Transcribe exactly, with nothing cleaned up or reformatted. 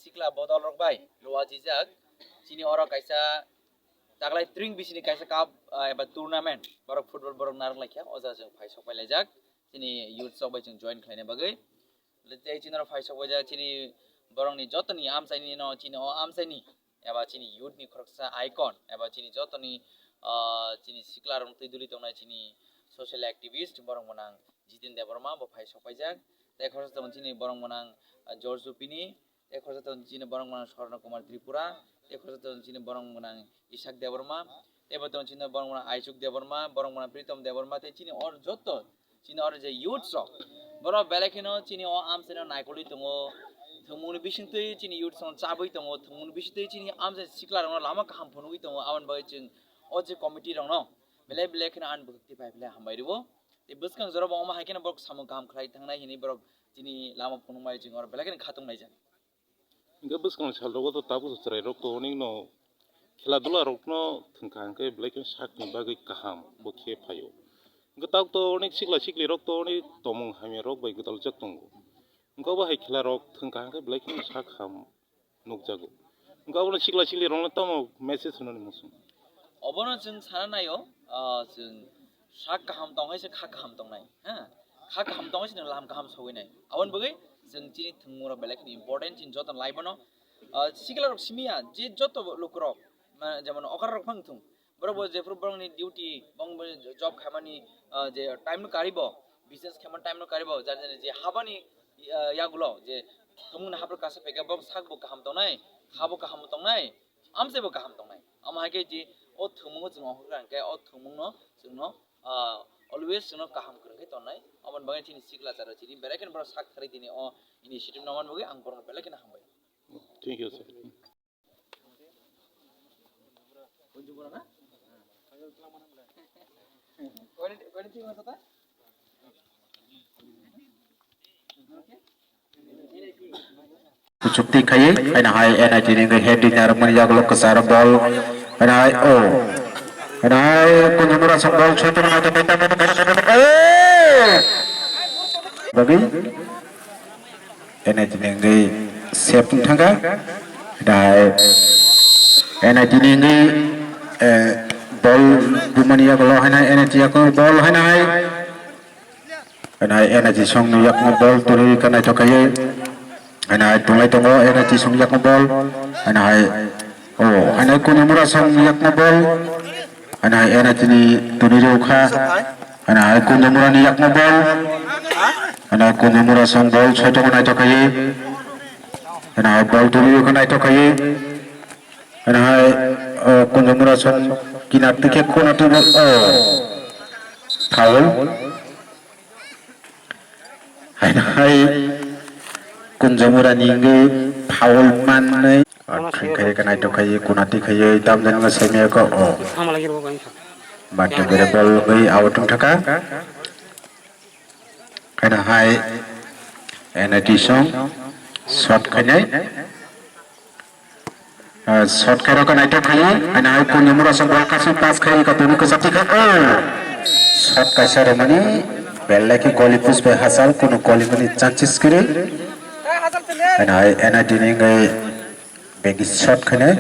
Sikla bodol rok bai luajijak. Chini oro kaisa taklai tring bisini kaisa cup, ah, eba tournament. Borok football borok narwk laikha. O jaga chwng phai sok pai laijak. Chini youth rok bai chwng join khlaina bagwi. Tei chini oro phai sok pai jak chini borokni jotoni amchaini no chini o amchaini eba chini youth ni khoroksa icon eba chini jotoni, ah, chini sikla rok twi duli tongnai chini social activist borok mwnang Jitin Debbarma bo phai sok pai jak. Tei khoroksa tongo chini borok mwnang, ah, George Upini. Tei khoroksa tongo chini borok mwnang Swarna Kumar Tripura. Tei khoroksa tongo chini borok mwnang Isak Debbarma. Tei bo tongo chini borok mwnang Aichuk Debbarma, borok mwnang Pritom Debbarma. Tei chini or joto chini oro je youths rok, borok belai kheno chini o amchaino naikolwi tongo, thwngmungni bisingtwi chini youths rok chabwi tongo, thwngmungni bisingtwi chini amchai sikla rokno lama kaham phunugwi tongo, aboni bagwi chwng o je committee rokno belai belai kheno ani bwkhak twi phai phle hambai rwo. Tei bwskang jora bo omo hai kheno borok samung kaham khlai thangnai hinwi borok chini lama phunukmai chwng oro belai kheno khatung laijak. Hingke bwskang sal rogo to tabuk chwrai rok to onek no khela dula rok no thwngkha hingke belai khe sak ni bagwi kaham bo khe phaio. Hingke tabuk to onek sikla sikli rok to onek tomung hamya rok bai gwdal jak tongo. Hingke obo hai khela rok thwngkha hingke belai khe sak ham nukjago. Hingke obo sikla sikli rok no tamo message hwnani muchung. Obono chwng sana naio, ah, chwng sak kaham tong hai se kha kaham tongnai, ha? Kha kaham tong hai se nwng lam kaham sogwi nai. Aboni bagwi chwng chini thwngmung rok belai kheno important, chini joto lai bono. Ah, sikla rok simi ya, je joto lukurok, ma-, jemon okra rok phang thung, borok bo jephuru borokni duty, borok bo job khaimani, ah, je time no karibo, business khaimani time no karibo, jar jani je habani, ah, yagulo je thwngmungni hapro kasa phaikhe borok sak bo kaham tongnai, ha bo kaham tongnai, amchai bo kaham tongnai. Amo hai khe je o thwngmungo chwng ongkhorkha hwnkhe o thwngmungno chwngno, ah, always chwngno kaham kwrwng khe tonnai. Aboni bagwi chini sikla chara chini belai kheno borok sak thari tini o initiative nangmani bagwi ang borokno belai kheno hambai. Thank you, sir. Chukti khaiwi, haino hai N I T ni wngwi head dealer mani yagulo kwcharo ball, haino hai, oh, haino hai Kunjumura song ball soi tongna, oh! Bagwi N I T ni wngwi save wng thangkha. Dai N I T ni wngwi, eh, ball bumani yagulo haino N I T yagulo ball haino hai. Haino hai N I T song ni yakung ball turi kha naithok khaiwi. Haino hai tunglai tongo N I T song yakung ball. Haino hai, oh, haino hai Kunjumura song yakung ball. Haino hai N I T ni turi rw kha. Haino hai Kunjumura ni yakung ball. Haino hai Kunjumura song ball soi tongo naithok khaiwi. Haino hai ball turi rw kha naithok khaiwi. Haino hai, oh, Kunjumura song kinar tikhe khuna tubu, oh, foul. Haino hai Kunjumura ni wngwi foul manwi. Khang khai khe naithok khai kunati khai tamjani ma semi ko o. Bante bere ball wngwi out wng thaka. Haino hai N I T song shot khainai. Ah, shot khe rokha naithok khai, haino hai Kunjumura song ball kaisa pass khai ka tuni kwchak tikha. Oh! Shot kaisa rwmani belai khe goalie post bai hachal, kunu goalie mani chances kwrwi. Haino hai N I T ni wngwi bagi shot khainai.